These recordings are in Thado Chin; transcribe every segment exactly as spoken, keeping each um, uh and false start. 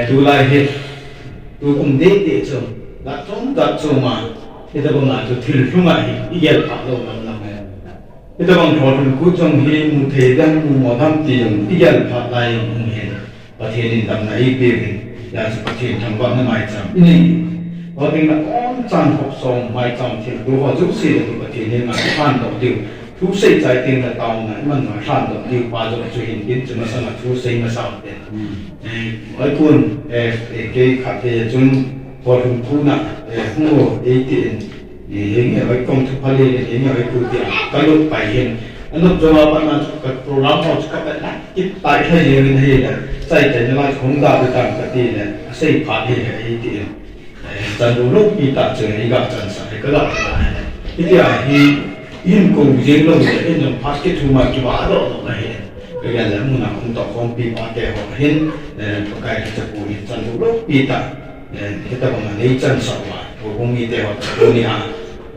Tulai hi, tukum deidei chu, gatchom gatchom a, hitabang a chu thil lhung a hi, igel pha lou lam lam e. Hitabang Lhawlhun Kut jong hi, mu thei dem, mu mo dem ti jong, igel pha lai jong hung hin. Pathen in damna eipeuvin, hijeh chun Pathen thangvahna maicham inei. Houin a kon chan hop song maicham thilto ho jouse le Pathen in alhan doh diu. Thusei chai teng le taona iman alhan doh diu pa jong chu hin tin chu masanga thusei masang te. Hmm. Eh, oi kun, eh, eh, kei khat te chun Lhawlhun Kut na, eh, hung o, eh, ti in, eh, henge oi kong thu phale, eh, henge oi ku ti a, ka lut pai hin. Anop jong a pat na chu ka program ho chu ka pat na, kit tai thei le rin hi le, chai chai na la hung da be tam ka ti le, asei phat hi le, eh, ti in. Eh, chan lou lou pi ta chu, eh, i ga chan sa, eh, ka ga. Hiti a hi, hin ko jing lou le, in jong phat kit thu ma ki ba do do na hi. Ka ga le mun a hung to khom pi pa te ho hin, eh, Pakai Khachapu hin chan lou lou pi ta. Eh, hitabang a nei chansah uva, houbung mite ho, tuni a,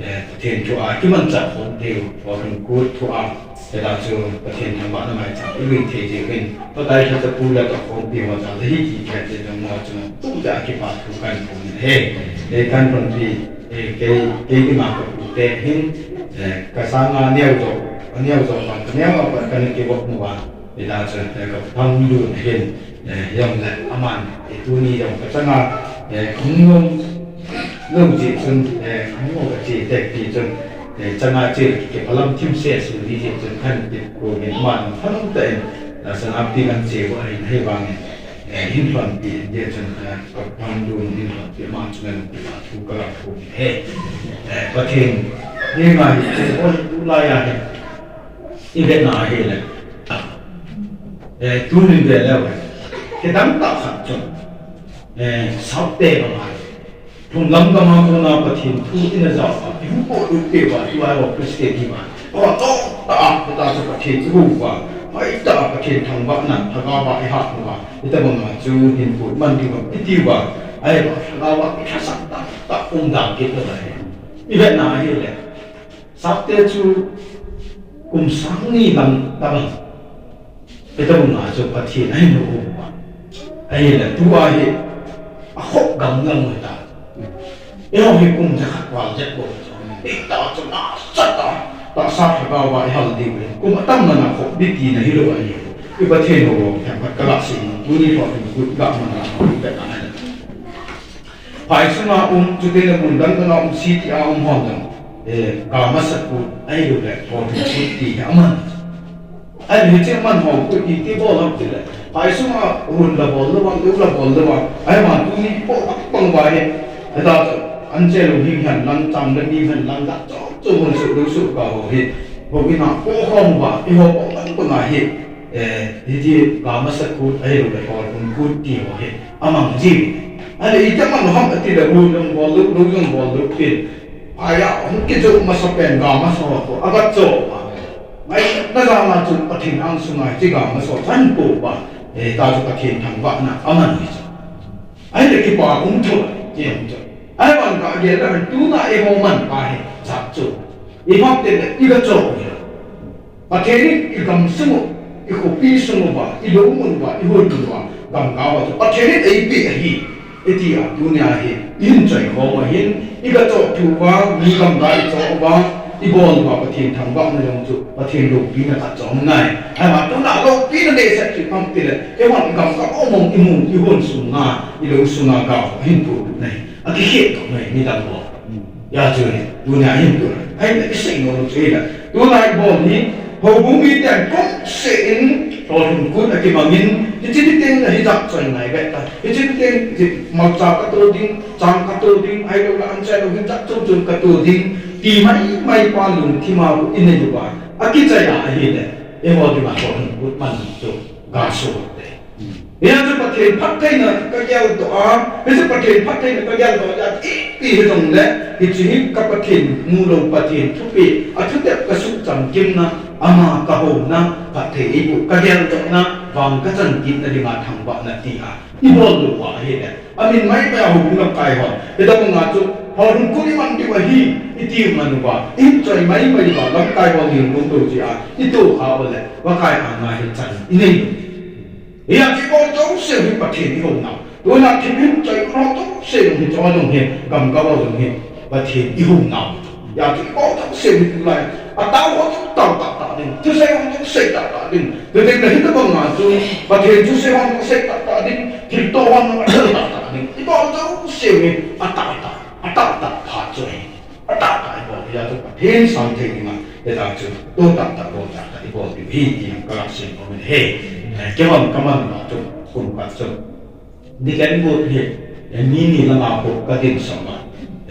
eh, Pathen thu a kimanchah khom diu, Lhawlhun Kut thu a, hitia chu Pathen thangvahna maicham ilui thei diu hin, Pakai Khachapu le kakhompi ho cha le hiti khat te jong mo chun, tuta kipa thu kahin phong in ahi. Eh, kahin lhonpi, eh, kei, kei ding a ka pu te hin, eh, ka sanga neo jo, neo jo pa, ka neo a pa, ka na kivop mo va. Hita chun, eh, ka pang lun hin, eh, jong le, aman, eh, tuni jong ka changa, eh, hung nom lou jeh chun, eh, hung nom ka che tek ti chun, eh, changa che le kiphalam thim se su di jeh chun, khan ti ko hin aman, phalam ta in, eh, sana pi kan che wa hin, hei vang in, eh, hin lhon pi in jeh chun, eh, ka pang lun hin lhon pi aman chun, eh, pi pa thu ka la thu he. Eh, Pathen, ni ma hi, che ko tu la ya he. I vet na ahile, eh, tunin ve leu, kidang tah khat chun, eh, South te bang ahi. Lhumlam gam a kona Pathen thu ina jao a, i hupo lut peh uva, tua ho Christian hi ma. Awa tong tah a, kata chu Pathen i hou uva. Mai tah a Pathen thangvahna, thagau va i hat uva. Hitabang a chu hin pu man diu va, i tiu va. Ahivang thagau va i thasan tah tah um dan kit uva ahi. I vet na ahile. South te chu kum sang ni lang tah. Hitabang a chu Pathen ahin hou uva. Ahile tua hi akhop gam lang hita. Eiho hi kum jakhat val jet bou. Hita chu nasatah a, tahsa thagau va i hal diu hi. Kum atam nana khop ding tina hilou ahi. I Pathen hou lou, themkhat ka la sei, tuni thot in kut ga man na, i Pathen ahi. Phai sunga um, chuteng le mun dang dang a um, city a um hon jong, eh, Gamasa Kut, ahilou le, Lhawlhun Kut ti hi aman. Ahile hiche man ho kut iti bol ham tile, phai sunga hun la bol lou vang, lou la bol lou vang, ahivang tuni bol vang vang uva hi, hita chu, an che lou hing hen lang, chang le mi hen lang, da chom chom hun suh lou suh ka ho hi, ho ina po khom uva, eiho po vang vang uva hi, Eh, hiti Gamasa Kut, ahilou le Lhawlhun Kut ti ho hi, amang ji. Ahile iti man ham ati le, hu jong bol lou, lou jong bol lou pin. Aya, hung kijo masa pen Gamasa ho, aga cho ba. Ngai, na jana chu Pathen ang sunga, hiche Gamasa ho, chan po ba. Eh, ta chu Pathen thangvahna, aman hi chu. Ahile kipa um tho, ti um tho. Ahivang ka gel le, tuna eiho man pa hi, jat chu. I pham te le, i ga cho hi. Pathen in i gamsung u, i khopi sung uva, i lou mun uva, i hol mun uva, gamkai uva chu Pathen in eipeh ahi, iti a tunia hi, i hin choi khom u ahin, i ga choh thu uva, mi gamkai i choh uva, i bol uva Pathen thangvahna jong chu, Pathen loupina khat chu aum nai. Ahivang tuna loupina dehset chu ipi ham tile, eihon gamkai mong mong i mu, i hol sunga, i lou sunga ga, ahin pu nai. Akikhet toh nai, midang ho. Hijeh chun, tunia hin tu. Ahile, i sei nom chu hile. Tulai bol hi, houbung miten kom se in, Lhawlhun Kut akimang in, hiche ni teng le hijat choi ngai ve ta. Hiche ni teng, hi, malcha ka to ding, chang ka to ding, ahilou le an chai lou hijat chom chom ka to ding, ti mai mai pa lungthim a u i nei uva. Akichai a ahile, eiho dinga Lhawlhun Kut man chu, ga so te. Hijeh chun Pathen phattheina ka geldoh a, hiche Pathen phattheina ka geldoh a, ipi hijongle, hiche hi ka Pathen mu lou Pathen thupeh, athutep ka suhchamkimna, ama ka houna, phatthei eiboh ka geldohna, vang ka chan kitna dinga thangvahna tia, i bol lou uva ahile. Amin mai mai a houbung lamkai hon, hitabang a chu, Lhawlhun Kut i man diu ahi, i ti man uva, i hin choi mai mai uva, lamkai hon ling lung lou jeh a, i to kha u le, Pakai anga hi chan i nei lou. Hia kibol jouse hi Pathen i houna. Tuna thil hin choi ho jouse jong hi, choi jong hi, gamkai ho jong hi, Pathen i hung nau. Hijeh chun i bol jouse hi tulai, atao ho jong tao tah tah ding, thusei ho jong sei tah tah ding. Chuteng le hitobang a chu, Pathen thusei ho jong sei tah tah ding, thilto ho jong sei tah tah ding. I bol jouse hi, atah tah, atah tah phat chu ahi. Atah tah i bol, hijeh chun Pathen sang thei dinga, hijeh chun, to tah tah bol tah tah i bol diu ahi, ti jong ka seinom ahi. Eh, keiman, keiman ma chu, kum khat chu. Deacon board hi, eh, mi ni langa bou ka dinsah uva.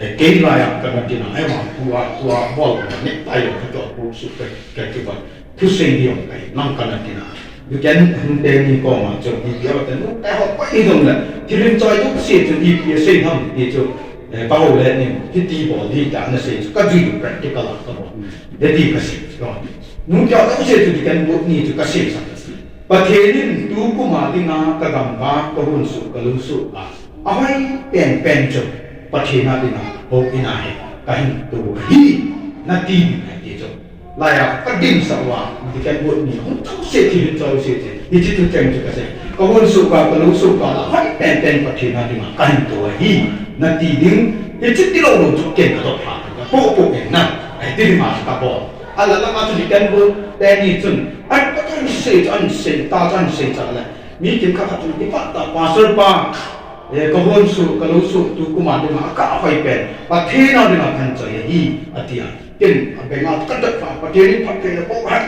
Eh, kei laiya kana din a, ahivang tua, tua bol, necktie jong ka toh, boot suit ka, ka kibol. Thusei ding jong kahi, nang kana din a. Deacon hung teni koma chu, ipi ati, nu, kei ho koi hijong le, thil hin choi jouse chu, ipi asei ham, ti chu, eh, ka hou le nin, hiti bol ding tia ana sei chu, ka jui practical a ka bol. Hiti ka sei chu. Nu, kei ho jouse chu, deacon board ni chu ka seisah. Pathen in tukum a dinga ka gamkai, ka hunsuh, ka lusuh a, ahoi penpen chu Pathen a dinga houin a hi kahin tou ahi, nati ding ahi ti chu. Laiya ka dinsah uva, deacon board ni hung thou se, thil hin choi se, hiche thucheng chu ka sei. Ka hunsuh ka, ka lusuh ka, ahoi penpen Pathen a dinga kahin tou ahi, nati ding, hiche tilou lou chu ken ka dop lha, ka poh poh in na, ahi ti dinga ka bol. Alah langa chu deacon board teni chun, ai, Pathen sei chu an sei, ta chu an sei chu le. Mi kimkhat khat chun, "Ipa ta, Pastor pa, eh, ka hunsuh, ka lusuh, tukum a dinga, akah hoi pen, Pathen a dinga kahin choi ahi," ati a. Ken, abenga, ka dot lha, Pathen in phatthei naboh hen,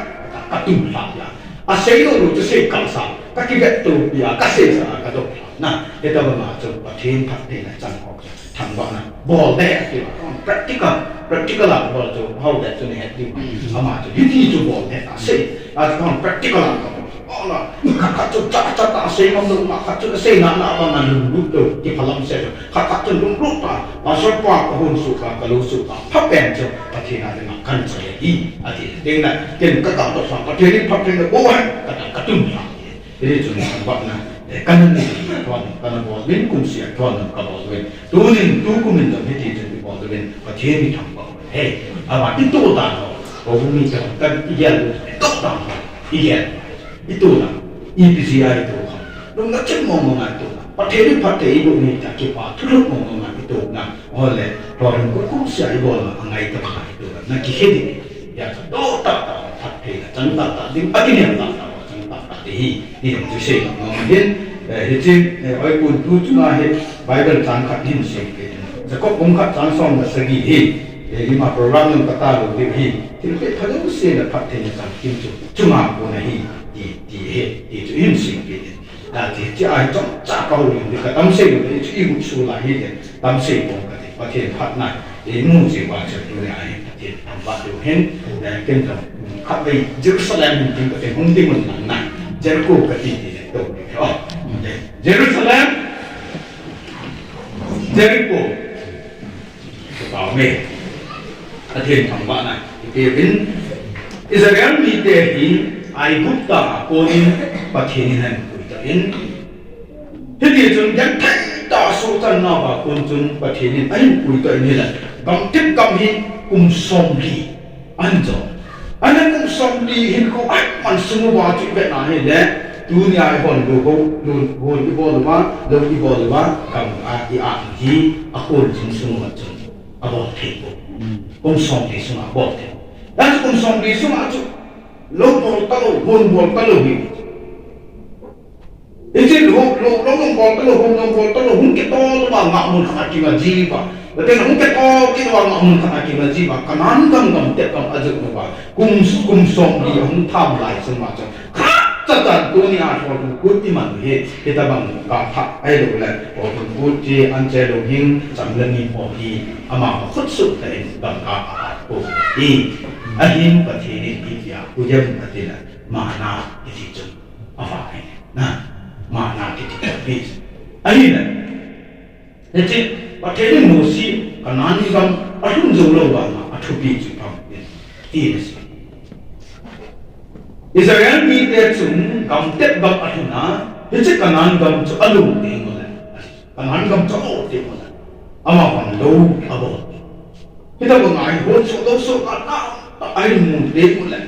ka tum lha a. Asei lou lou chu sei kasa, ka kivet to pi a, ka seisah a, ka dop lha. Na, hitobang a chu, Pathen phatthei na chang ho. Thangvahna, bol ding, ati uva, practical, practical a bol chu, hou ding chu nahet diu. Hmm. Ama chu, hiti chu bol ding, asei, ati uva, practical a bol. Bol a, khat khat chu cha cha tah a sei ngam lou, khat chu sei na na bang a lunglut lou, kiphalam se chu. Khat khat chu lunglut a, Pastor pa, ka hunsuh ka, ka lusuh ka, phapen chu, Pathen a dinga kahin choi ahi, ati. Teng le, ken ka dot lha, Pathen in phatthei naboh hen, ka, ka tum lha. Hiti chun thangvahna, eh, kana nei, thon, kana bol uvin, kumseh a thon, ka bol uvin. Tunin, tukum in jong hiti chun i bol uvin, Pathen i thangvah uve. Ahivang i tou dan ho, houbung mite, ka i gel u, i tou dan ho, i gel, i tou dan, ipi jeh a i tou ham. Lungna chim mong mong a i tou dan. Pathen in phatthei eiboh ding tia kipa, thulut mong mong a i tou dan. Ahile, thon, kum, kumseh a i bol a, angai tah a i tou dan. Na kihe ding. Hijeh chun, tou tah tah, phatthei na chang tah tah ding, akinem tah tah, chang tah tah ding ahi, ti jong chu seinom ahin, eh, hiche, eh, Ahipun thu chunga hi Bible chang khat hin sim kit in. Jacob bung khat chang som le sagi hi, eh, ima program jong kata lou ding ahi, thilpeh pha jouse le phatthei na chang kim chu, chunga kon ahi, ti, ti ahi, ti chu hin sim kit in. Hijeh chun, hiche a hi chomcha ka houlim ding, ka tam sei lou ding, hichu i hutsu lai hile, tam sei pon kate, Pathen phatna, i mu cheh uva chu tunia hi, Pathen thangvah diu hin, eh, ken jong, khatvei Jerusalem hin tin kate hung ding un lang na, Jericho kati ti le, tou ding, oh. Jerusalem, Jericho. Ka pao me. Pathen thangvahna i peuvin. Israel mite hi Aigupta a konin Pathen in ahin puitah in. Hiti chun genthei tah a sohchan nauva kon chun Pathen in ahin puitah in hile. Gamthip gam hi kum somli. Ahin jot. Ahin kum somli hinkho ahin man sung uva chu i vet na hile, tunia i hon lou, lou, lou, lou i bol uva, lou i bol uva, gam a i at hi, a kol sung sung uva chun, abol thei poi. Mm. Kum somli sunga abol thei. Hiche kum somli sunga chu, lou bol talou, hon bol talou hi. Hiche lou, lou, lou jong bol talou, hon jong bol talou, hung kitol uva ngahmun khat a kinga jiuva. Pathen hung kitol kit uva ngahmun khat a kinga jiuva. Canaan gam, gamtep gam a jot uva. Kum, kum somli ahung tham lai sunga chu. Khat cha chan tunia Lhagao Theng Kut i man u hi. Hitobang ka pha ahilou le. Lhagao Theng Kut chu an che lou hing, chang le ni ho hi. Amaho khut suh tah in gam ka a at ko. Hi. Ahin Pathen in ipi tia. Pu Jem ati le. Mana iti chun. Avah ahi, na, mana kiti khat hi. Ahile, hiche, Pathen in Mosi, Canaan gam, alhun jou lou vanga, athupi chu ipi ham, ti le si. Israel mite chun, gamtep gam alhun a, hiche Canaan gam chu alhun teng ule. Canaan gam chu alhun teng ule. Amahon lou, abol. Hitobang a hi hon soh lou soh a, a, a, ahin mu teng ule.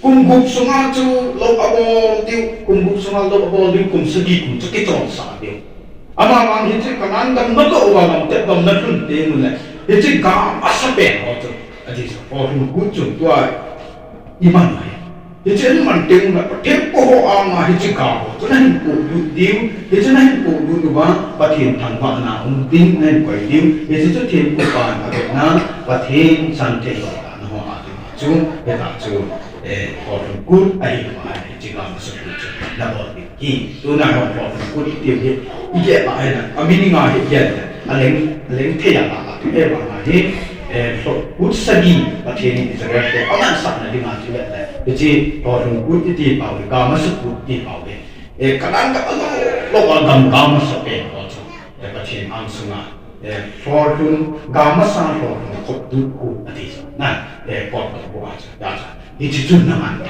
Kum gup sunga chu lou abol diu, kum gup sunga lou abol diu, kum sagi kum chu kichonsah diu. Amavang hiche Canaan gam natoh uva gamtep gam nalhun teng uleh, hiche ga masapen ho chu, ati chu, Hallhun Kut chu tua iman u ahi. Hiche iman teng uleh Pathen pao ho anga hiche ga ho chu nahin pohlut diu, hiche nahin pohlut uva Pathen thangvahna um ding nahin koi diu, hiche chu thempupa in avetna Pathen santheiho tahna ho a dinga chu, hita chu, eh, Hallhun Kut ahi uva, hiche ga masapen chu nabol diu. Hi, tuna hon Hallhun Kut itiu hi, igel a hi na, a meaning a hi igel le, aleng, aleng thei a la, a tu e vang a hi, eh, Hallhun Kut sagi, Pathen in Israel te, amansahna dinga chu le, le, hiche Hallhun Kut iti pau hi, ga masa Kut iti pau hi. Eh, Canaan gam a lo, lo a gam ga masapen ho chu, eh, Pathen angsunga, eh, Hallhun, ga masa Hallhun Kut tu Kut ati chu. Na, eh, Kut tu Kut a chu, ya chu. Hiche chu na man.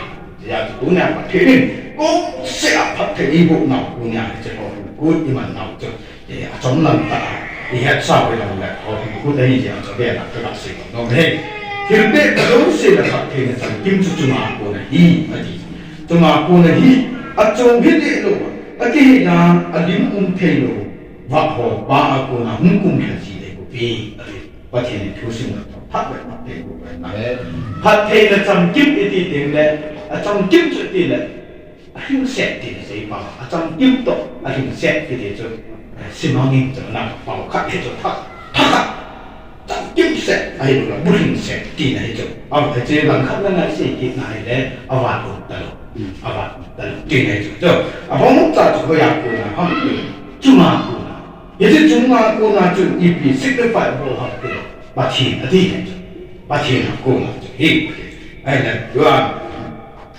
Ya chu tunia Pathen in, kong se a phatthei eiboh nau tunia hiche Hallhun Kut iman nau chu. Eh, achom lam tah a, ihet sau hijongle, Hallhun Kut ahi jeh a chu avel a kaga sei nom e. Thilbeh jouse le phatthei le chamkim chu chunga kona ahi, ati. Chunga kona ahi, achom hi deh lou, akiheina, alim um thei lou, vah ho pa a kona hung kumlha ji ding ahi bouve, ati. Pathen in thusim le thah le phatthei boh le na. Amen. Phatthei le chamkim iti teng le, achamkim chu iti le, alhingset tina sei pa, achamkim toh alhingset kiti chu, eh, simangin chu na pao khat hi chu thah, thah khat. Chamkim set, ahilou le, bulhing set tina hi chu. A, hiche langkhat na ngai sei kit na hile, avat um talou. Avat um talou. Tina hi chu. Chu, abang cha chu hoiya kona ham, chunga kona. Hiche chunga kona chu ipi signify bol ham tile, Pathen ati hi chu. Pathen a kona chu hi. Ahile, tua,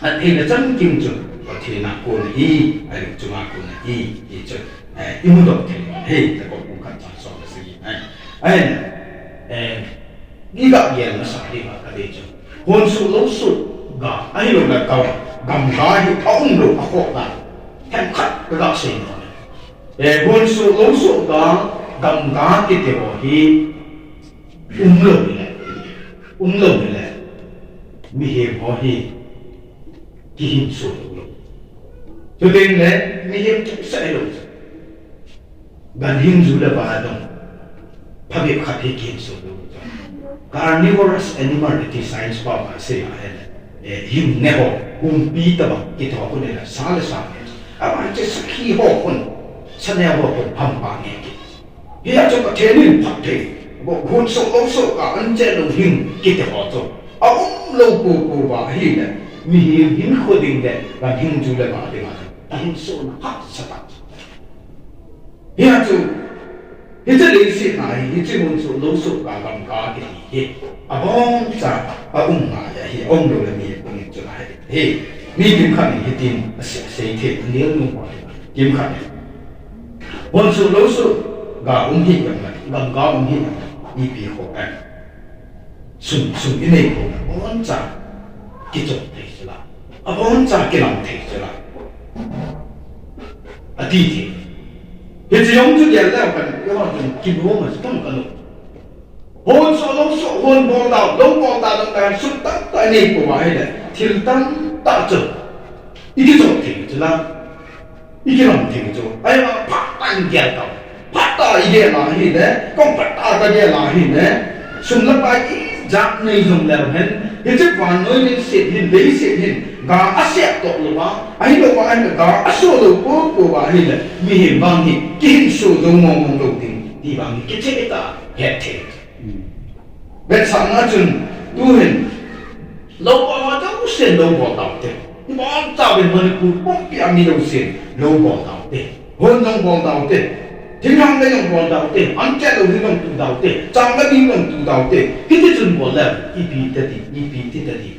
phatthei le chamkim chu Pathen a kona ahi, ahile chunga kona ahi, ti chu, eh, imudoh thei. Hei, Jakob bung khat chang som le sagi, eh. Ahile, eh, iga gel masah diu va kadei chu. Hon soh lou soh ga, ahilou le gam, gam ga hi aum lou akhoh dan. Themkhat kaga sei nom e. Eh, hon soh lou soh ga, gam ga kiti ho hi, umlou hile, umlou hile, mihem ho hi kihinso lou lou. Chuteng le, mihem chomsah lou. Ganhing ju le va dong, phabep khat hi kihinso lou lou. Carnivorous animal iti science pao a sei a hile, eh, hingne ho, humpi tabang kiti ho khun hile, sa le sa nge. Aban che sakhi ho khun, sa neo ho khun, hampa nge kiti. Hia chu Pathen in phatthei, hon soh lou soh ga, anche lou hing kiti ho chu aum lou popo va ahile, mihem hinkho ding le ganhing ju le va dinga chu ahinsona hahsa tah. Hia chu, hiche leiset a hi, hiche hon soh lou soh ga gam ga kiti hi, aboncha aum ngai ahi, aum lou le mihem ding chu ahi. Hi, mi kimkhat in hitin asei, asei thei, anel nu ho hi. Kimkhat in, hon soh lou soh ga um hih jongle, gam ga um hih jongle, ipi ho em? Sum, sum inei ho le, aboncha kichop thei chu la, aboncha kilang thei chu la, ati thei. Hiche jong chu gel leu hen, eiho chun kinom a chu tam kanom. Hon soh lou soh, hon bol dau, lou bol dau, dau, dau, sum tamtah inei pouva ahile, thil tamtah chu ikichop thei chu la, ikilang thei chu. Ahivang phatah in gel tau. Phatah a igel a ahile, kong phatah a kagel a ahile, sum le pai ijat nei jong leu hen, hiche vannoi leiset hin, leiset hin, ga asep toh louva, ahilouva ahile ga asoh lou popo va ahile, mihem vang hi kihinso jou mong mong lou ding, ti vang hi kicheh tah a het thei. Vetsahna chun, tuhin, lou bol ho jousen lou bol taute. Ibol tauvin Manipur pumpi a mi jousen lou bol taute. Hon jong bol taute. Thinglhang le jong bol taute. Anche lou hin jong tu taute. Chang le ding jong tu taute. Hiti chun bol le, ipi tati, ipi ti tati.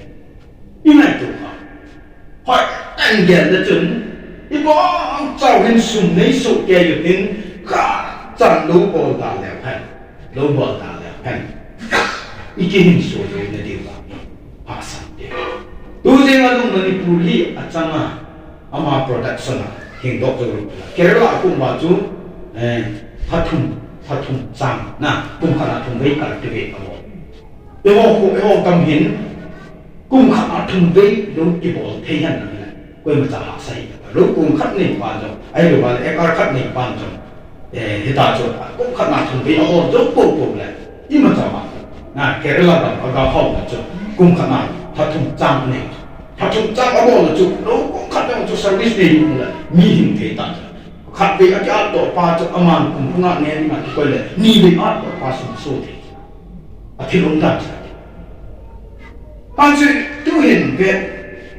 Ingaito kha. Hoi, tah in gel le chun, ibonchauva hin sum nei soh kei u tin, khat chan lou bol ta leu hen, lou bol ta leu hen, ikihinso lou na diu va, hahsat te. Tujing a jong Manipur hi achang a, ama production a hingdoh jou lou. Kerala a kum uva chu, eh, phathum, phathum chang na, kum khat a thum vei cultivate a bol. Eiho, eiho gam hin, kum khat a thum vei lou kibol thei hen lang le, koima cha hahsa hih ta. Lou kum khat nei pan jong, ahilouva le acre khat nei pan jong, Eh, hita chu, kum khat na thum vei abol jou poupou le, imacha ma. Na, Kerala gam, aga hou na chu, kum khat na, lha thum chang nei. Lha thum chang abol na chu, lou kum khat na chu service nei le, mi hing thei ta chu. Khat vei akiat doh pa chu, aman kum nga nei ma kikoi le, ni vei at doh pa sum so thei. Athil um ta chu. Achu, tuhin ve,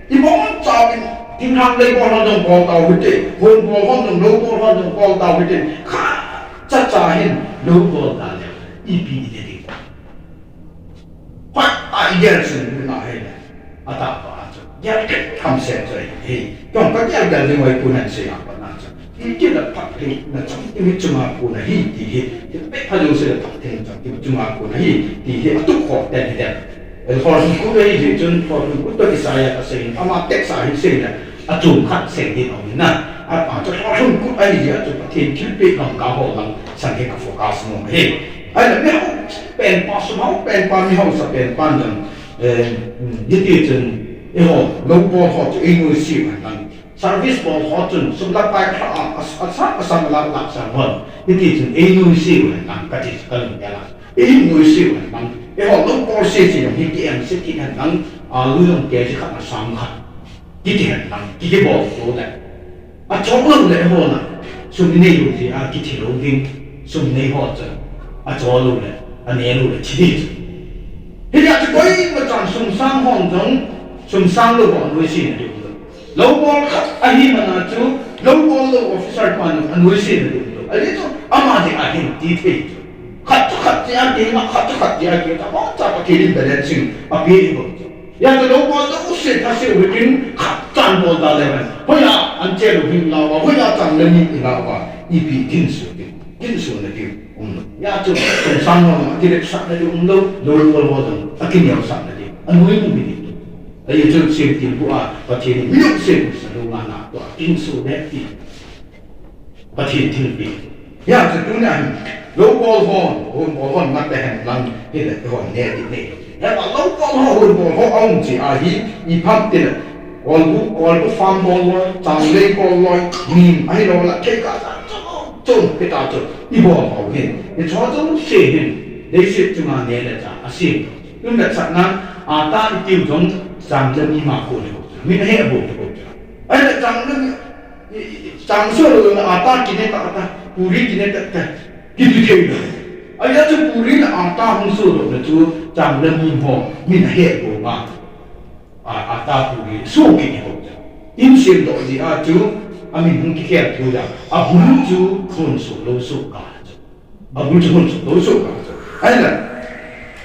ibon chauvin, thinglhang lei bol hon jong bol tau hite, hon bol hon jong, lou bol hon jong bol tau hite, khat cha cha hin, lou bol ta le, ipi iti ding. Hoi, a igel sun na he le, atahpa chu, gel kit tham se chu he, kong ka gel gel ding hoi pu nan se a pa na chu. Iti le phatthei na chang, imi chunga kona hi, ti hi, ti peh pha jouse le phatthei na chang, imi chunga kona hi, ti hi, atup kho ten hi ten. Eh, Lhorlhun kut ahi jeh chun, Lhorlhun kut toh kisai a kasei, ama text a hi sei le, achom khat sei din aum na. A, a, chu Lhorlhun kut ahi jeh a chu Pathen thilpeh lam ka ho lang sang hi ka focus mo hi. Ahile, mihao pen pa, sum hao pen pa, mihao sa pen pa jong, eh, hiti chun, eiho, lou bol ho chu ei nuisat hen lang. Service bol ho chun sum lak pai kha a, a, a sa, a sam lak lak sang hon. Hiti chun ei nuisat u hen lang kati chu ka lung gel a. Ei nuisat u hen lang. Eiho lou bol se se jong hiti em se ti hen lang. A lu jong kg khat a sang khat. Hiti hen lang. Hiti bol chu le. Achol lou le eiho na. Sum nei lou ti a kithi lou ding. Sum nei ho chun. Achol lou le. Ane lou le thi ding chu. Hiti a chu koima chan sum sang hon jong. Sum sang lou hon nuisat na ding. Lou bol khat ahi mana chu, lou bol lou officer pan anuisat na ding lou. Ahi chu, ama ding ahin ti thei chu. Khat chu khat ti a ti ma, khat chu khat ti a ti ta, ma cha Pathen in balancing api bol chu. Ya chu lou bol lou se tha se u tin, khat chan bol ta le man. Hoiya an che lou hin la wa, hoiya chan le ni la wa, ipi kin su ti, kin su na ti um lou. Ya chu, sum sang lou, a ti le sa na ti um lou, lou bol lou, a ti le sa na ti, anui mu mi ti. Ahi chu Semtilbu a, Pathen in mi lungset sa lou nga na tua, kin su le ti. Pathen thilpeh. Ya chu tunia hin, lou bol hon, hon bol hon, mat te hen lang, hi le hon ne di ne. He ba lou bol ho, hon bol ho, aum chi ahi, i pham ti le. Kolbu, kolbu farm bol loi, changlei bol loi, nin, ahi lou la, thei ka sa, chon, chon, kita chon, i bol ho hin. I chon chon se hin, leiset chunga ne le cha, asim. Tun le chatna, ata i tiu jong, chang le mi ma ko le ko. Min he bo ko. Ai le chang le mi, i, i, chang so lo na ata kine ta ta, puri kine ta ta, ki tu thei lo. Ai ya chu puri na ata hung so lo na chu, chang le mi ho, min he bo ma. A, ata puri, so kine ho. In sim do ji a chu, a min hung ki khel tu ya. A hung chu, khun so lo so ka. Abul chu hun chu, to chu ka chu. Ai la.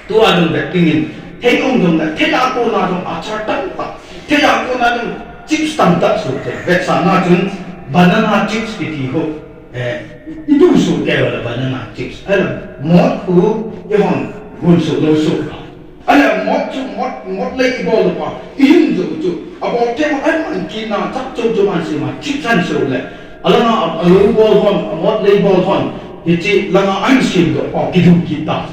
Tu a dong vet ding in. Thei ong dong la, thei a kona dong achar tam ta. Thei a kona dong chips tam ta su te. Vet sa na chun banana chips kiti ho. Eh, i tu su te la banana chips. Ai la, mot khu, i hon, hun su, lo su ka. Ahile mot chu, mot, mot lei i bol pa, i hin jo chu. A bol te ma, ai man ki na, chak chom chom an si ma, chip chan so le. Alanga, a, a lo bol hon, a mot lei bol hon. Hichi langa an sim do pa, ki dum ki ta.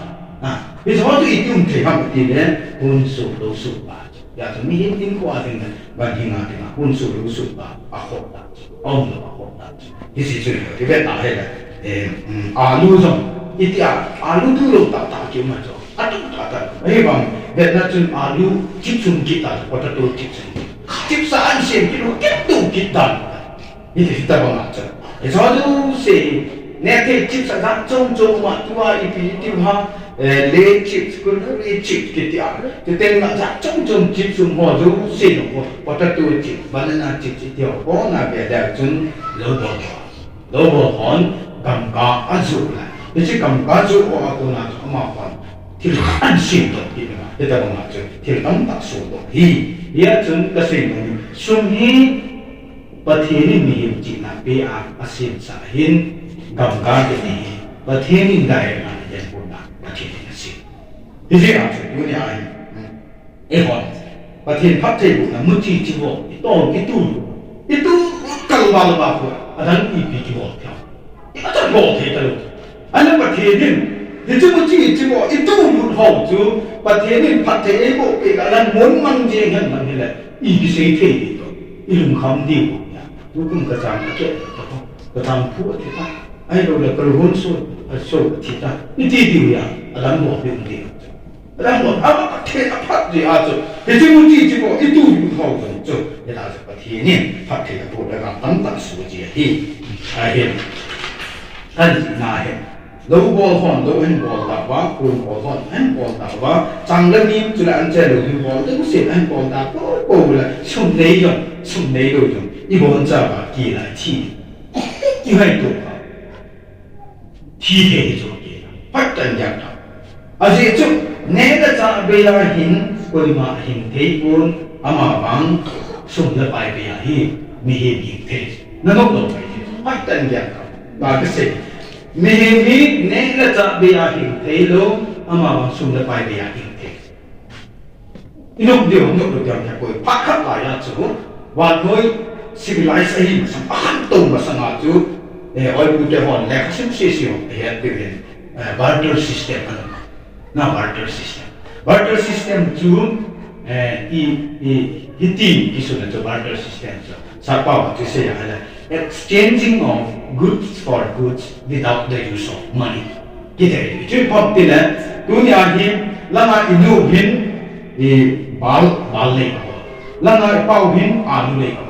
Ha. Hi so tu i tum thei ham ti le, hun su, lo su pa. Ya tu mi hin tin ko a ding, ban hin a ding, hun su, lo su pa, a khop ta. Aum lo, a khop ta. Hi si chu, ti ve ta he le. Eh, mm, alu jong, iti a, alu tu lo ta ta ki ma jo. Atu ta ta. Hi bang, vet na chun alu, chip sum ki ta, potato chip sum. Chip sa an sim ki lo, ki tu ki ta. Hi ti ta bang a chu. E so tu se, ne te chip sa dan chom chom ma tu a ipi ti ha, eh, le chip, kun ri chip ki ti a. Ti ten na sa chom chom chip sum ho tu se no ho, potato chip, banana chip ti ho, ho na ve da chun lo do. Lo bol hon, gamka a ju la. Hichi gamka ju o a kona chu ama hon. Thil an sim to ki na. Hita bang a chu. Thil tam tak su to. Hi. Hia chun ka sei mo ni. Sum hi Pathen in mihem chihna pe a, a sim sa hin. Gamka te ni hi. Pathen in dai na yan pun na. Pathen in a sim. Hi hi a chu. Yu ni a hi. Eihon, Pathen phattheibohna muchi chivo, itol, itu, itu, kalval va ko, adang ipi kibol thei. Imacha bol thei talou. Ahile Pathen in, hiche muchi chivo, itu lut ho chu, Pathen in phatthei eiboh peh a lang mun mang jeng hen lang hile, ipi sei thei ding to, ilungkham diu ya. Tukum kachang kake, kachang phu ati ta. Ahilou le, ka lungson, a so, a thi ta. Iti diu ya, a lam bol diu di. A lam bol, a ma ka the, a phat di a chu. Hiche mu ti chi ko, i tu yu thau chu. Hita chu Pathen in, phatthei a bol le gam tamtah su ji ahi. Ahi. Kan ji na he. Lou bol hon, lou hin bol ta va, kun bol hon, hin bol ta va. Chang le mi, chu le an che lou hin bol, lou sin hin bol ta, po, po le, sum nei jong, sum nei lou jong. I bon cha va, ki lai thi. Ki hai to va. Thi thei hi chu kei. Phat kan jak ta. Ajeh chu, neh le chah bei a hin, koima hing thei pon, ama vang, sum le pai bei a hi, mihem hing thei. Na nok lou pai thei. Phat kan jak ta. Ba ka sei. Mihem hi, neh le chah bei a hing thei lou, ama vang sum le pai bei a hing thei. I nok diu, nok diu, diu, diu, koi. Phat khat lai a chu, vannoi civilized ahi masang, ahan to masang a chu, eh, oipu te hon, lekha sim sese hon, eh, het diu hin, eh, barter system ana. Na barter system. Barter system chu, eh, i, i, hiti, kisuna chu barter system chu. Sap pao chu sei a le, exchanging of goods for goods without the use of money. Kiti, chu pom ti le, tunia hi, langa i nu hin, i bal, bal lei ka bol. Langa i pau hin, alu lei ka bol.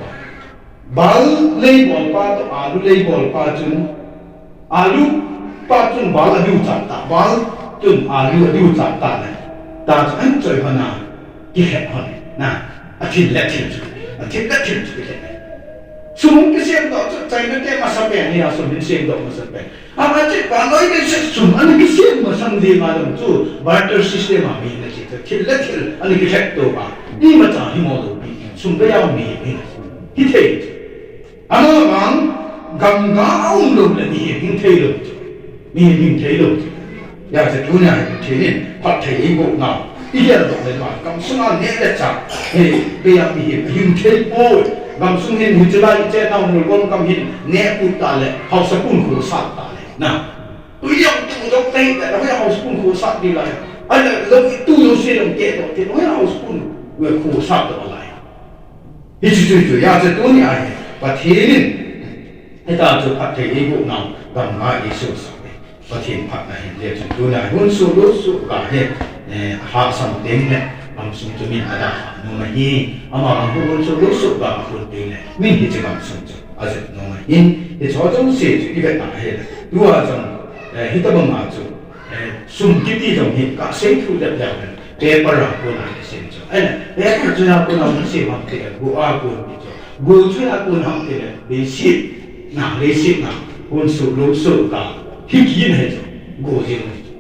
Bal lei bol pa to, alu lei bol pa chun, alu pa chun bal a diu chat ta, bal chun alu a diu chat ta le. Ta chu an choi hon a, ki het hon na, a thil le thil chu, a thil le thil chu ki het. Sum kisem doh chu, China te masa pen hi a sum kisem doh masa pen. Ama che pa noi le se sum an kisem masang ding a dong chu, barter system a mi na che chu, thil le thil an ki het to ba. Ima cha hi mo lo pi, sum be ya mi hi. Hi thei. Ama vang, gamga a um lou le mihem hing thei lou chu. Mihem hing thei lou chu. Hijeh chun tunia hi Pathen in phatthei eiboh nau. I geldoh le ma, gamsunga neh le chah. Hei, bei a mihem hing thei poi. Gamsung hin hiche lai, hiche nau mul gom gam hin neh put ta le, haosa pun khosat ta le. Na. Tui jong tu jong tei le, hoi haosa pun khosat di lai. Ahile, lou tu jong se jong keh doh te, hoi haosa pun khosat doh lai. Hichu chu chu, hijeh chun tunia hi, Pathen in, hita chu phatthei eiboh nau, gamga eisosah e. Pathen phatna hin, hijeh chun tunia hi, hun suh lou suh ga hi, eh, ahahsam teng le, gamsung chu min ada kha nom ahi, ama hun suh lou suh ga ahun teng le, min hiche gamsung chu ajot nom ahin, hiche ho jouse chu i vet a ahile, tua jong, eh, hitabang a chu, Eh, sum kiti jong hi kasei thu dep dep le. Paper a kona kisem chu. Ahile, paper chu a kona kisem ham tile, go a kon ti chu. Go chu a kon ham tile, leiset na, leiset na. Hun suh lou suh ga. Hi kina hi chu. Go jing hi chu.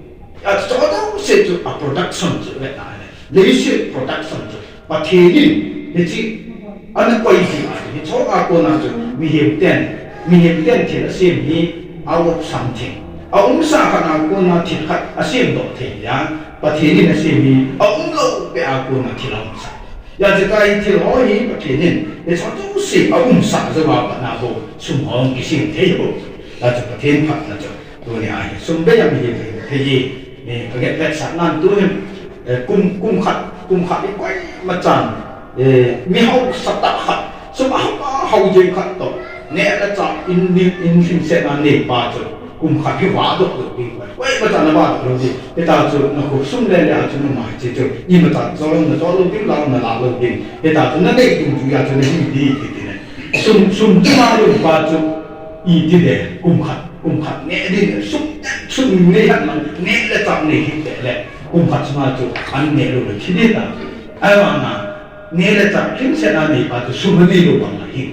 A chu jouse chu a production chu le na le. Leiset production chu. Pathen in, hiche, ana koi ji a, hiche a kona chu, mihem ten, mihem ten thil asem hi, out of something. A umsa khat a kona thil khat asem doh thei a, Pathen in asem hi, a um lou peh a kona thil a umsa. Hijeh chun hiche thil ho hi Pathen in, hiche jouse a umsa jou a pat na bou, sum ho kisem thei bou. Hijeh chun Pathen phatna chu. Tunia hi, sum bei a mihem hing thei, eh, ka get vetsah nan tu hin, eh, kum, kum khat, kum khat hi koima chan, eh, mi haosa tah khat, sum a hao, hao jeng khat toh, neh le chah in, in, in himset a nei pa chu, kum khat hi vah doh lou ding, koima chan a vah doh lou ding, hita chu na khosung le le a chu na mai che chu, ima chan jong na jong lou ding, la na la lou ding, hita chu na nei ding chu a chu na hi ding ti ti ne. Sum, sum chu ma lou pa chu, iti le, kum khat, kum khat neh ding, sum, sum nei khat lang, neh le chah nei hi te le, kum khat sunga chu, an neh lou le, thi ding ta. Ahivang a, neh le chah, himset a nei pa chu, sum anei lou bang a hi.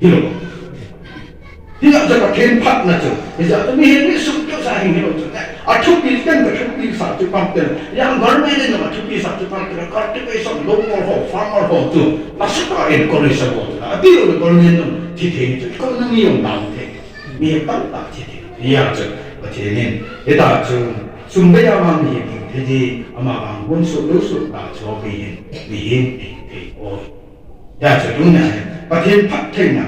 Hilou. Hijeh chun Pathen phatna chu, hijeh chun mihem hi sum keu sa hi hilou chu. A thupi ten ka thupi sa chu pang ten. Yang government in a thupi sa chu pang ten. Cultivation, lou ngol ho, farmer ho chu. Nasatah in encourage sa bol. Ati lou government in thi thei chu. Economy jong down thei. Mi tamtah thi thei. Hijeh chun Pathen in. Hita chu sum bei a vang mihem hing thei ji. Ama vang hun suh lou suh ga chu bei hin. Mihem hing thei o. Hijeh chun tunia hi. Pathen phattheina.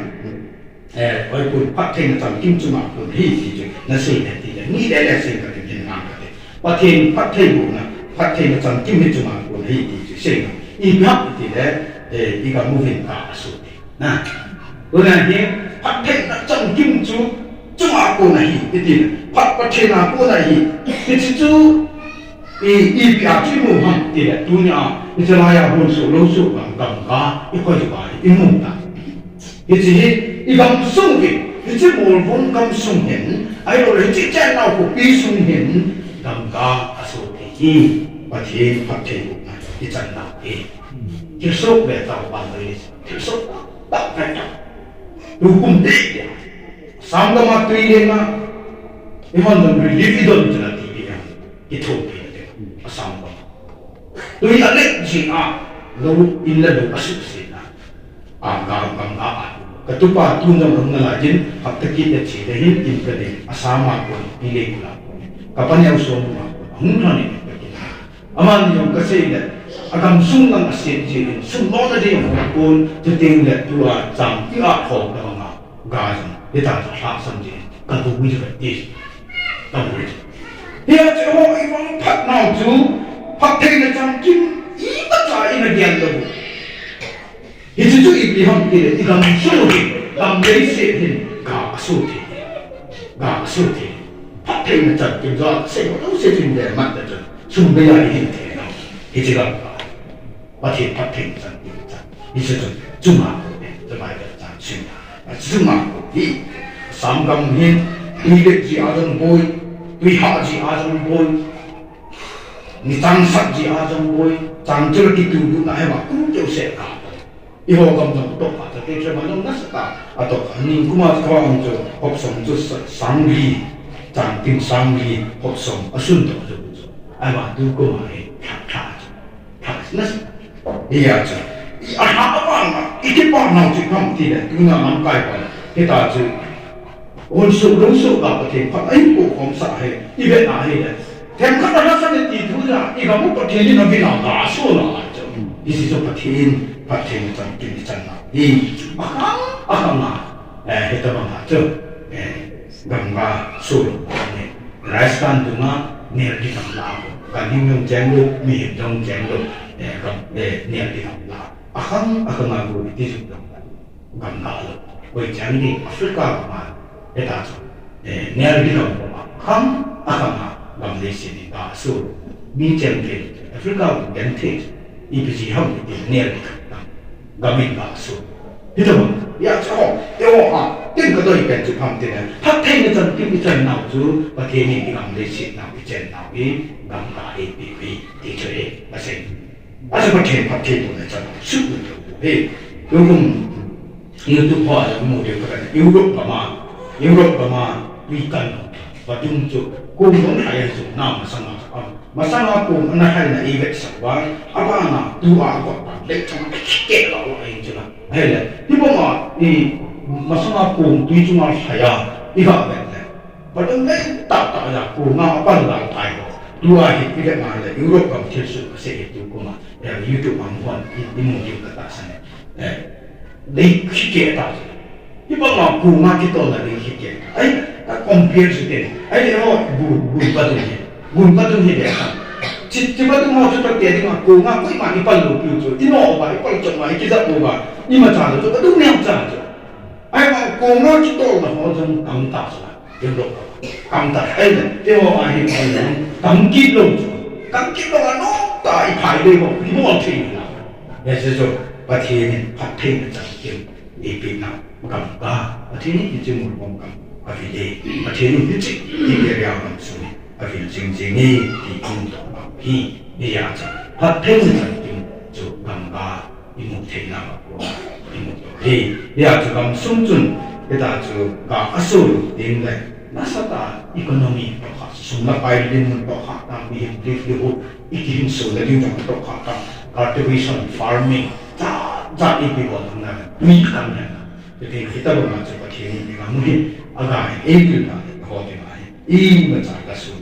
Eh, oi kun phattheina chamkim chunga kun hi ti chu, na sei le ti le, ni le le sei ka ti kin ngang ka ti. Pathen phatthei bohna, phattheina chamkim hi chunga kun hi ti chu sei na. Ipi ham ti le, eh, i ka moving ka asu ti. Na. Tuna hi, phattheina chamkim chu, chunga kon ahi, iti le, phat Pathen a kon ahi, hiche chu, i, ipi a chu imu ham, iti le, tunia, hiche laiya hon soh lou soh gam, gamka, ikhoi uva, imu ta. Hiche hi, igamsung uvin, hiche Molvom gamsung hin, ahilou le, hiche chennau khopi sung hin, gamka asoh thei hi, Pathen phattheibohna, ichan nau hi. Thilsoh ve tao ban le, thilsoh, tao ve tao. Tukum te, Assam gam a tui lenga, ihon don relief idon chana ti hi a, ithopi na te, Assam gam. Tui alet jing a, lou in le lou asuhset na. A, gam, gam a, a. Katupa tun jong hung nalai jin, hapta kit le che le hin, in ka ding, Assam a kon, pi le kula kon. Ka paneo som a kon, hung lhon in ka kin. Amani jong kasei le, agamsung lang aset jin, sum lona ding ahung kon, chuteng le tua chang ti a khom tabanga, ga jong, hita jong lhahsam jin, kabui jong kati, kabui jong. Hia chu ho ivang phat nau chu, phattheina chamkim, imacha ina gel lou. Hiche chu ipi ham tile, igamsung hin, gam leiset hin, ga asoh thei. Ga asoh thei. Phattheina chamkim jo, sei ho jouse chun le mat ta chun. Sum beiya ihin thei nau. Hiche gamka. Pathen phattheina chamkim chan. Hiche chun, chunga kon e, chu Bible chan sim. Chunga kon hi. Assam gam hin, tui let ji a jong boi, tui hah ji a jong boi. Ni chang sat ji a jong boi, chang chu la kitu du na hema, kum keu se ka. Eiho gam jong atoh kha, tate tre ma jong nasa ta, atoh kha, ni kuma kho ang chu, hop som chu sa-, sang li, chang tin sang li, hop som, asun toh chu chu. Ahivang tu kuma hi, thak thak chu, thak nasa. Hia chu, i a ha a vang a, i kipa nau chu kham ti le, tuna lamkai pa, hita chu, Hon soh lou soh ga Pathen phat a ipoh khom sah hi, ivet na hile. Themkhat a lhasan iti thu ja, igam u Pathen in avin a ga asoh na a chu. Hiche chu Pathen, Pathen chamkim ichan nau hi. Akhang, akhang a, eh, hitabang a chu, eh, gamka soh lou ni. Rajasthan dunga, nel di gam la ko. Ganhing jong cheng lou, mihem jong cheng lou, eh, gam, eh, nel di gam la. Akhang, akhang a go iti ju dong. Gamla lou. Koi chang ding Africa gam a, heta chu, eh, nel di gam a, khang, akhang a, gam leiset in ga asoh. Mi chang ding Africa gam genthei, ipi ji ham ti nel di gam, gam in ga asoh. Hita bang, hia chu ho, eiho a, tin kadei pen chu ham ti na, phattheina chamkim ichan nau chu, Pathen in igam leiset nau, ichen nau hi, gamka eipe uve, ti chu hi, asei. Achu Pathen phattheibohna chan, sut lou lou hi. Tukum YouTube ho a jong mu diu ka, Europe gam a, Europe gam a, tui kan lou. Vadung chu, kong jong lhai a jong na masanga chu am. Masanga kong ana lhai na i vetsah uva, abana tua got pan lei chang a kikeh lou lou ahin chu la. Ahile, hibang a, i, masanga kong tui chunga lhai a, i ga vet le. Vadung lei tah tah a, kong a apan lou tai ho. Tua hi, i vet na le, Europe gam thilsoh kasei hi tukum a. Eh, YouTube a mu hon, i, imu diu katahsan e. Eh, dei khikeh ta. Hibang a kong a kitolna dei khikeh. Ai, a compare chu te. Ai, ho, gun, gun vadung hi. Gun vadung hi dei kha. Chi, chi vadung ho chu tate ding a kong a koiman ipal lou piu chu. Ino uva, ipal chom uva, ikijap uva. Imacha lou chu, vadung neocha chu. Ahivang kong a kitolna ho jong tam ta chu. Europe a. Kam ta, ahile, eiho a hi, kam kit lou chu. Kam kit lou a nom ta, iphai dei ho, ibol thei na. Hiche chu, Pathen in phattheina chamkim eipeh na. Gamka, Pathen in hiche Molvom gam avil e. Pathen in hiche, hiche area gam sung avil jing jing e, ti imu doh u hi, hia chu. Phattheina chamkim chu gamka imu thei nau a kon, imu thei. Hia chu gamsung chun, hita chu ga asoh lou ding le, nasatah a economy toh kha, sum le pai dinmun toh kha, tah mihem livelihood, ikihinso na ding jong toh kha, tah cultivation, farming, jat jat ipi bol na, mi kan na. Hiti, hitabang a chu Pathen in igam u hi, aga hi, eipil na, ho ti na hi. Imacha kasung,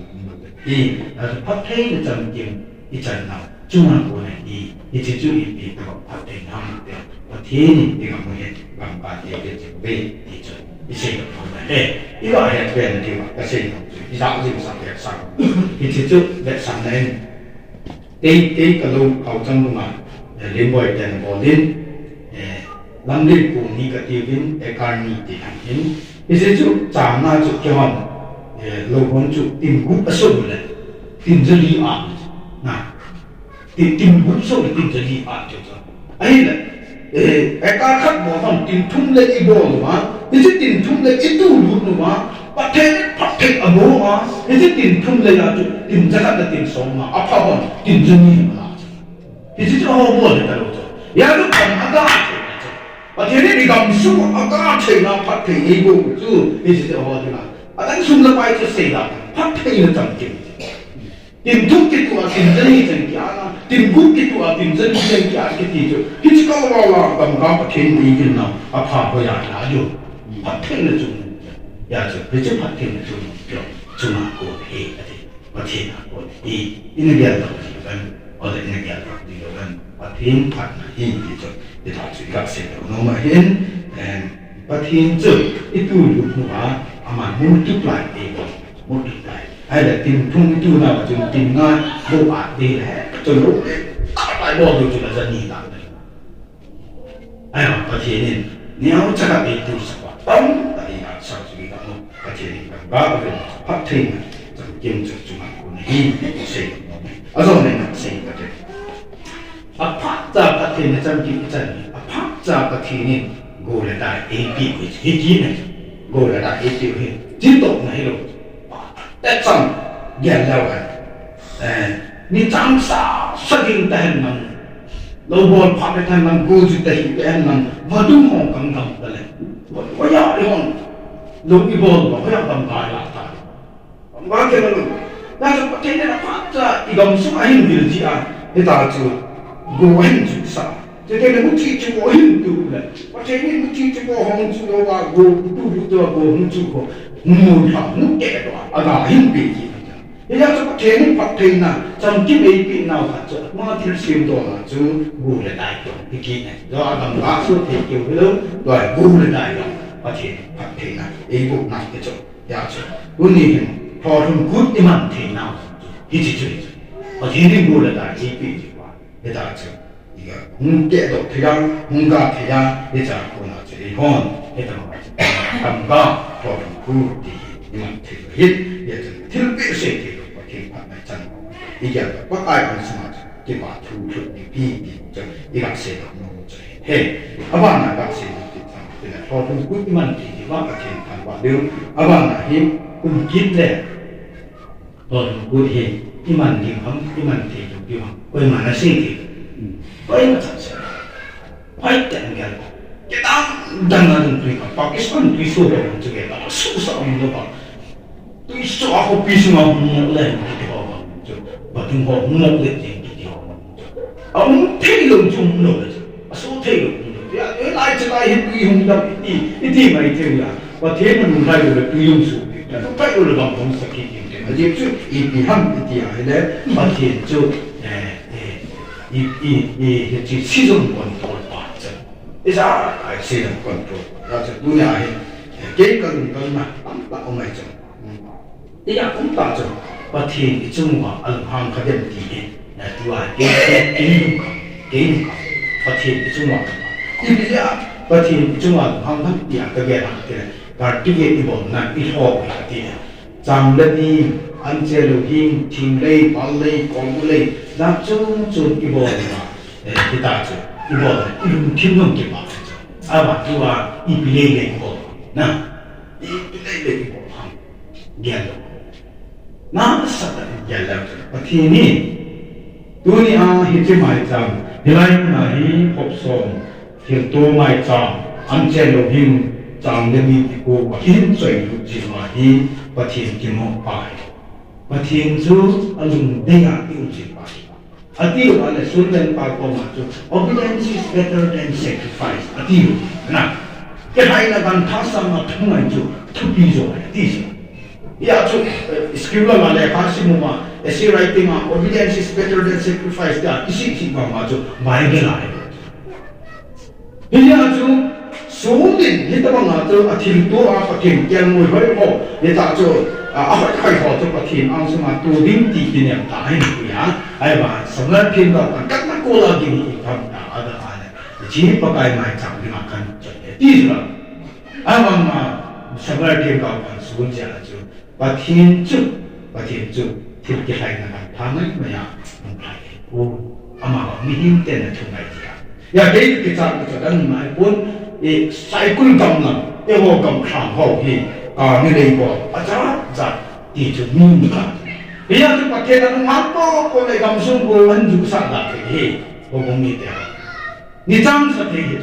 i, achu phattheina chamkim ichan nau, chunga kon ahi, hiche chu ipi tabang phatthei ham ti, Pathen in igam u hi, gamka te te te ve, ti chu, isei lou lou le. Iga het ve na diu, kasei lou chu, ija jing sa ve sa. Hiche chu, ve sa na in. Kei, kei kalou, Haochang lung a, eh, Limboi ten bol in, eh, Lamlen kong ni kati uvin, acre ni ti han in, Hiche chu chang nga chu kihon, eh, lou hon chu tin gup aso le, tin jali a, na. Tin, tin gup so le tin jali a chu chu. Ahile, eh, eka khat bol hon tin thum le ibol uva, hiche tin thum le itu lut uva, Pathen in phatthei abol uva, hiche tin thum le a chu, tin jakhat le tin som nga, apha hon, tin jani ma la chu. Hiche chu ho bol le ta lou chu. Ya chu pan aga chu. Pathen in i gamsung a katheina phatthei eiboh chu, hiche ho dinga. Adang sum le pai chu seida, phattheina chamkim. Tin thum kitua, tin jani chang kia, tin gup kitua, tin jani chang kia kiti chu. Hiche ka la la, gam ka Pathen in eikilna, apha ho ya la jo. Phattheina chu. Ya chu, hiche phattheina chu. Chunga kon hi, ati. Pathen a kon hi, ina gel tah ding lou vin, ole ina gel tah ding lou vin, Pathen phatna hi ti chu, ti tah chu i gasei lou nom ahin, em, Pathen chu i tu lut uva, aman multiply ti bol, multiply. Ahile tin thum i tu nauva chun tin nga bou a ti le, chun lou le, ta pai bol tu chu la jani ta le. Ahivang Pathen in neocha khat eitu sah uva, tamtah eina sah chu i ga mu. Pathen in gam ga uvin, phattheina chamkim chu chunga kon ahi, ti sei nom e. Ajona in sei Pathen. Aphatcha Pathen chamkim i chan hi, aphatcha Pathen in go le dai eipeh u hi, hiti ne. Go le dai eipeh u hi, tin toh na hilou. Te chang, gel leu hen. Eh, ni chang sa, sa ding ta hen lang. Lou bol pha le ta hen lang, go ju ta hi ta hen lang. Vadung hong kang gam ta le. Hoiya i hon. Lou i bol ba, hoiya gam kai la ta. Gam kai ke lou. Na chu Pathen in aphatcha i gamsung a hin vil ji a. Hita chu. Go hin ju sa. Chuteng le muchi chubo hin tu le. Pathen in muchi chubo hong chu lou a go, tu bu tu a go hung chu ko. Hung mo tha, hung te to a, aga hin pe ji. Hijeh chun Pathen in phattheina, chamkim eipeh nau khat chu, ama thilsem doh a chu, go le dai to, hi kit ne. Tua gam ga so thei keu hilou, tua go le dai to. Pathen in phattheina, eiboh nau te chu, hijeh chun. Tuni hin, lolhing kut i man thei nau chu, hiche chu, hiche. Pathen in go le dai eipeh ji uva. Hita chu, iga, hung kehdoh thei a, hung ga thei a, hicha kona chu eihon, hita ma chu, gam ga, lolhing kut ti hi, iman thei lou hi, hichu, thilpeh sei thei lou, Pathen phatna chan. Iga, Pakai angsunga chu, kipa thu lhut ding hi, ti chu, iga seidoh nom chu. He, abana ga seidoh ti chu, tile, lolhing kut iman thei diu va, Pathen thangvah diu, abana hi, kum kit le, Lolhing kut hi, iman ding ham, iman thei lou ding ham, koima nasei thei. Koima chan sei. Hoi ten gel. Kidang dang a dungtui kha, Pakistan tui so ho chu gel, su sa um lou ba. Tui so a khopi sunga hung mong le, kiti ho ba chu. Vadung ho hung mong le, kiti ho ba chu. A um thei lou chu um lou le. Aso thei lou, ya, e lai che lai hin tui hung dam iti, iti mai thei ya. Pathen in lunglhai lou le tui hung su, lunglhai lou le gam hung sa kit ding te. Ajeh chu ipi ham iti ahile, Pathen chu, eh, eh, i, i, i, hiche season control pa chu. Isa, ai season control. Ya chu tunia hi, eh, kei kalung kalna, tamtah um mai chu. Tia kum tah chu, Pathen i chunga alunghang kha dem ti hi, na tua, kei, kei, kei lungkham, kei lungkham, Pathen i chunga. Ipi jeh a, Pathen i chunga alunghang ham tia ka gel ham tile, cultivate i bolna i lhoh u hi ka ti le. Chang le ni, anche lou hing, thing lei, pal lei, kol lei, jat chom chom i bolna, eh, hita chu, i bolna, i lungthim jong kipah chu. Aban tua, ipi lei lei i bol, na, ipi lei lei i bol ham. Gel lou. Nasatah in gel leu chun Pathen in, tunia hiche maicham, hilai muna hi khop som, thilto maicham, anchen lou hing, chang le ni ti ko, Pathen choi lut jing ma hi, Pathen kimoh pa hi. Pathen chu alungdei a i um jing pa hi. Ati uva le, Sulven pa koma chu, "Obedience is better than sacrifice," ati u, na. Kilhaina gantha sanga thungai chu, thupi jo, ati chu. Hia chu, eh, school lama lekha sim uma, essay writing a, "Obedience is better than sacrifice," tia, isi, isi banga chu, Bible a. Hijeh a chu, Saul in hitabanga chu athilto a Pathen kelngoi hoi ho, hitia chu, a, ahoi hoi ho chu Pathen angsunga tu ding ti kinem ta ahin pui a, ahivang Samuel themgao khat katna kola ding hi tham ta, ada ale, hiche Pakai maicham dinga kan choi e, ti chu la. Ahivanga, Sabar themgao phat sung jeh a chu Pathen chu, Pathen chu thil kilhaina lam pha mai mai a hung lhai ahi. O, amavang mihem ten athungai jia. Hijeh a kei kichat na chu adang mai pon, e, Saikul gam lam, eiho gam lhang ho hi, a, mi lei bol, ajat jat ti chu mi ni ka. Hijeh a chu Pathen alunghan po po le gamsung ho ahin jusah da thei hi, houbung mite. Ni chang sa thei hi,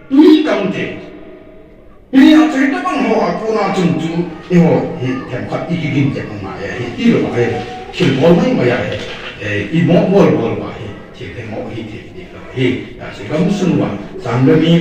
tui kang thei. Hijeh a chu hitobang ho a kona chun chu eiho hi themkhat i kigin tep angai ahi, tilou ahi, thil bol mai mai ahi, e, i mo bol bol uva hi, thil themmo hi thil dih lou ahi, a chu gamsung uva, chang le mi,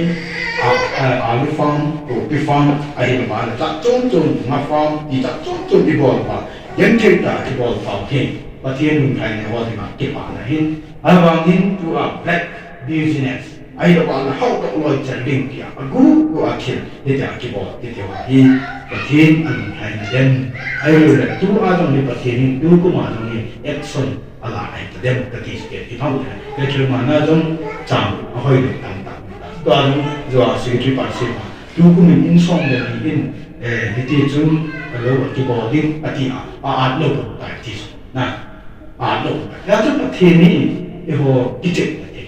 a, a, alu farm, kopi farm, ahilou le, jat chom chom, nga farm, ti jat chom chom i bol uva, genthei tah a kibol uva hi, Pathen lunglhaina ho dinga kipana ahin, ahivangin tua black business, ahilou le hao toh loi chal ding tia, agu gu a thil, hitia kibol, hitia hi, Pathen alunglhaina dem, ahilou le tua jong hi Pathen in tukum a jong hi action ala ahi ta dem kati seh, i phau le, Peter mana jong chang ahoi le tam tam. Tua jong, jua secretary pa seh ma, tukum in insung le ni in, eh, hiti chun, alou kibol ding, ati a, a at lou tai ti chu. Na, a lou. Hijeh chun Pathen hi eiho kichep na thei.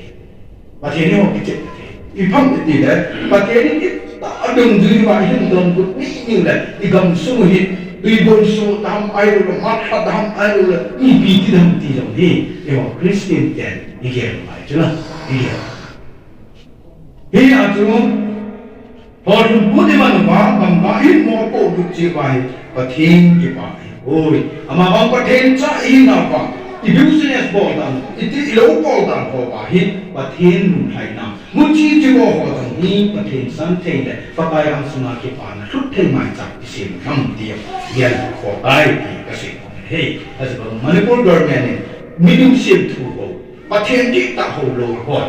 Pathen hi eiho kichep na thei. Ipi ham iti le, Pathen hi itah a dungjui uva ihin donbut ni ni le, i gamsung hi, tuibon so dam ahilou le, mat lha dam ahilou le, ipi ti dam ti jong hi, eiho Christian ten igel ngai chu na, igel. Hijeh a chu, Lhonlhun put iman uva, gam a ihin mopo lut cheh uva hi, Pathen kipa ahi. Oi, amavang Pathen cha ihinauva, i business bol dan, i ti, i lou bol dan ho uva hi, Pathen lunglhaina. Muchi chi ho ho jong hi, Pathen sang thei le, Pakai angsunga kipana lhut thei mai chan i sem ham ti a, gel ho tai ti kasei nom e. Hijeh a chu Manipur government in, milim semthu ho, Pathen dihtah ho lou ho,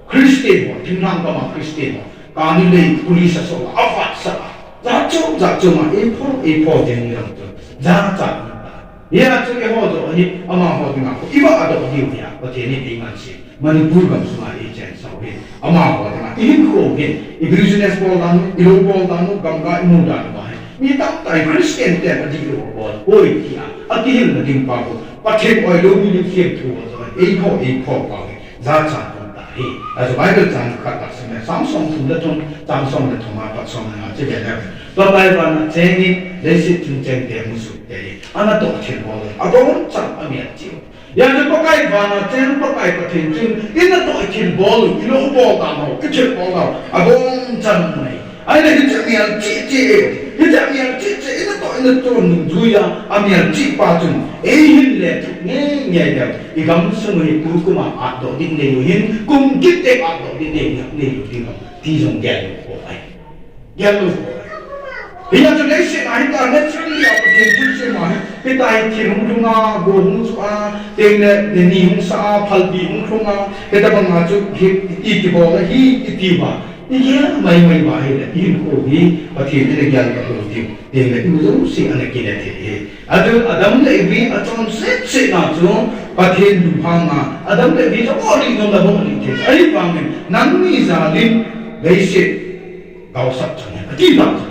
Christian ho, thinglhang gam a Christian ho, kani lei police asol a, avahsah a, jat chom jat chom a, eipho, eipho ding ni lam chu, jachat ni ta. Hijeh a chu eiho joh hi, amaho dinga, i vah a doh diu hi a, Pathen in eiman sei, Manipur gamsunga eichen sau hi, amaho dinga, i hinkho hin, i business bol dan u, i lou bol dan u, gamkai i mu dan uva hi, mi tamtah in Christian ten adihlou bol poi tia, akihilna ding pa u, Pathen oilou milim semthu ho joh hi, eipho, eipho pa u hi. Jachat um ta hi. Achu Bible chang khat ka sim le, Psalm som thum le thum, Psalm som le thum a pat som le nga chu ve le. Pakai vana chengin, leiset chunga chengte musuh te hi. Ana toh thilbol, abonchauva amial cheh. Hijeh chun Pakai vana cheng Pakai Pathen chun, i natoh thilbol, i lou bol dan ho, i thilbol dan ho, abonchauva mai. Ahile hiche mial cheh cheh e, hiche mial cheh cheh, i natoh, i natoh nungjui a, amial cheh pa chun, eihin lethuh ngei ngei leu, i gamsung hi tukum a atdoh ding nei u hin, kum kit teng atdoh ding nei u, nei u ding ham, ti jong gel lou ko ai. Gel lou ko ai. Hijeh chun leiset a hita naturally a Pathen thilsem a hi, hita hi thil hung lhung a, go hung chu a, teng le, le ni hung sa a, phalbi hung lhung a, hitabang a chu, hi, i kibol a hi, i ti uva. I gel mai mai uva ahile, i hinkho hi Pathen in agel lou diu, teng le i mu jouse ana kile thei hi. Achu Adam le Evi achon seh seh na chu Pathen lunghang a, Adam le Evi chu bol lih nom le bol lih thei. Ahivangin nangni jal in leiset gaosap chan ati ta chu.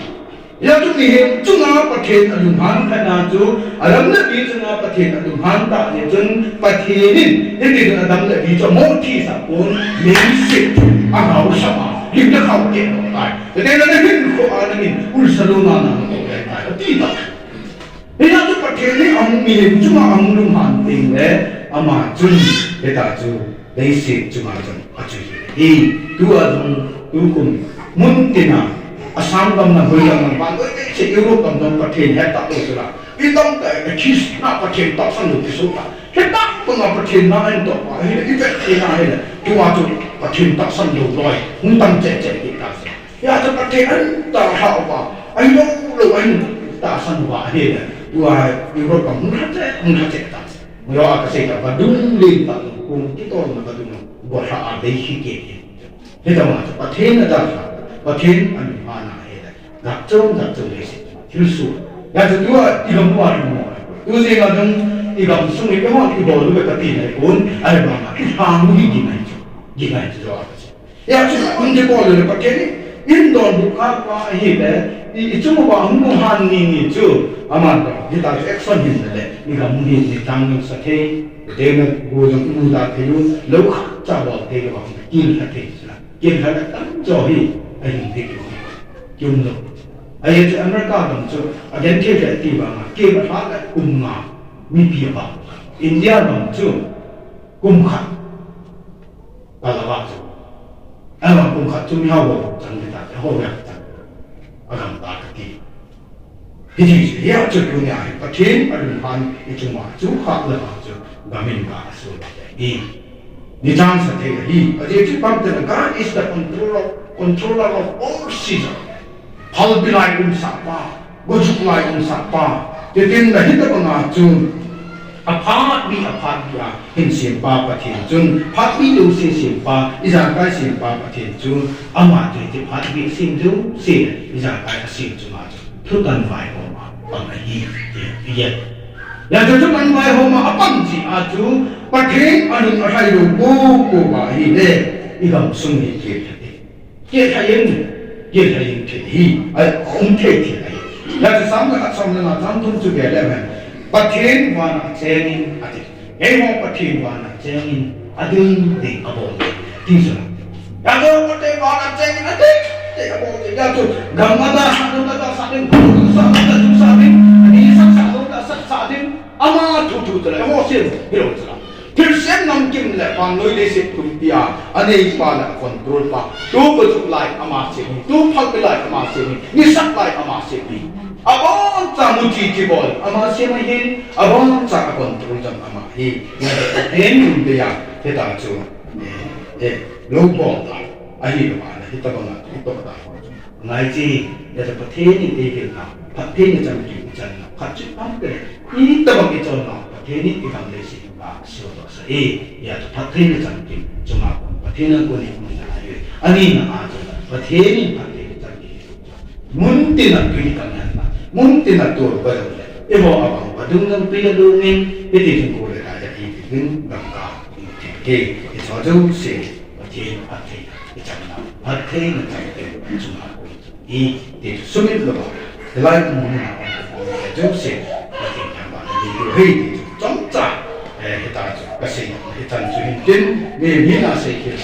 Hijeh chun mihem chunga Pathen alunghan khat na chu, Adam le Evi chunga Pathen alunghan tah jeh chun, Pathen in, hiti chun Adam le Evi chu amoh thisah pon, leiset agaosap a, lim le khao keh lou tai. Chuteng le nahinkho a nangin, ulsa lou na nang toh lou tai, ati ta. Hijeh chun Pathen in ahung mihem chunga ahung lunghan teng le, ama chun, hita chu, leiset chunga chun achui hi. Tua jong tukum mun tina, Assam gam na, Hoi gam na, vannoi leiset Europe gam jong Pathen hetah lou chu la. Mi tamtah in Christian a Pathen tahsan lou kiso ta. Hetah banga Pathen na ahin toh uva ahile, i vet theina ahile, tua chu Pathen tahsan lou loi hung tam cheh cheh kit ta. Hijeh chun Pathen ahin tahsan uva, ahilou lou ahin tahsan uva ahile, tua Europe gam hung lha cheh, hung lha cheh ta. Hijeh a kasei ta, vadung len tah lou, kong kitol na vadung lou, golhah a dei hi kei hi. Hitobang a chu Pathen adalha, Pathen alunghan a ahile, jat chom jat chom leiset thilsoh. Hijeh chun tua i gam uva lhung mo. Tu jing a jong i gamsung hi eiho i bol u ve kati nai pon, ahivang a i lhang u hi gingai chu, gingai chu jo a kasei. Hijeh chun, hung kibol le Pathen in, in donbut kha pa ahile, I, ichung uva hung lunghan ni ni chu, aman toh, hita chu action hin le, igam hi ni tang nung sa thei, tena go jong imu da thei u, lou khat cha bol thei lou va hung kil kha thei sila. Kil kha le tam jo hi, ahin thei keu hi. Kium lou. Ahi chu America gam chu, agen thei le ti vanga, kil kha le kum nga, mipi va. India gam chu, kum khat. Kalava chu. Ama kum khat chu mi hao chang kita, ho ya chang. Agam ta kati. Hiti chu, hia chu tunia hi, Pathen alunghan ichunga chu kha lava chu, gamin ka asu hi. Ni chang sa thei hi, ajeh chu pam te na, God is the controller, controller of all season. Phalbi lai umsah pa, gojuk lai umsah pa. Titin na hitabanga chu, aphatbi, aphatbi a, hin sempa Pathen chun, phatbi jouse sempa, ijakai sempa Pathen chu, ama chu hiti phatbi asem jouse, ijakai asem chunga chu, thutan vaihoma, pang ahi, ti, ti. Hijeh chun thutan vaihoma, apang jeh a chu, Pathen alung alhai lou, ko, ko, va ahile, igamsung hi, ti, ti. Kithei in, kithei in thei hi, a, um thei thei ahi. Hijeh chun Sam le khat som le nga chang thum chu ve le hen. Pathen vana chengin ati. Eiho Pathen vana chengin ading ding abol. Ti chu. Hijeh chun Pathen vana chengin ading ding abol. Hijeh chun gam adasah lou adasah ding, thusah lou thusah ding, ani saksah lou saksah ding. Ama thu thu chule, eiho sem, hilou chule. Thilsem namkim le vannoi leiset pumpi a, aneipa le acontrol pa. Tu gojuk lai ama sem hi, tu phalbi lai ama sem hi, nisak lai ama sem hi. Aboncha muchi chi bol, ama sem ahin, aboncha acontrol jong ama hi. Hijeh chun Pathen in bia, hita chu, eh, eh, lou bol ta, ahi lou ma le, hitabanga, hitabanga. Ngai chi, hijeh chun Pathen in eivil na, Pathen in chamkim ichan na, khat chu pang te, itabang ichon na, Pathen in igam leiset a, seidoh sa e, hijeh chun Pathen in chamkim, chunga kon, Pathen in kon in mun na ahi, ani na a chun, Pathen in Pathen in chamkim, mun tina tui kang hen na, mun tina tur ba jong le, eiho abang, ba dung jong tui alungin, hiti jong ko le ka ja i ti ding, gam ka, i ti ke, i cho jouse, Pathen in Pathen, i chang na, Pathen in chamkim, chunga kon. I, ti chu sumil lou. Hilai mun a, jouse, Pathen thangvahna nei diu ahi, ti chu chomcha, eh, hita chu, kasei, hichan chu hin tin, mi, mi na sei khel,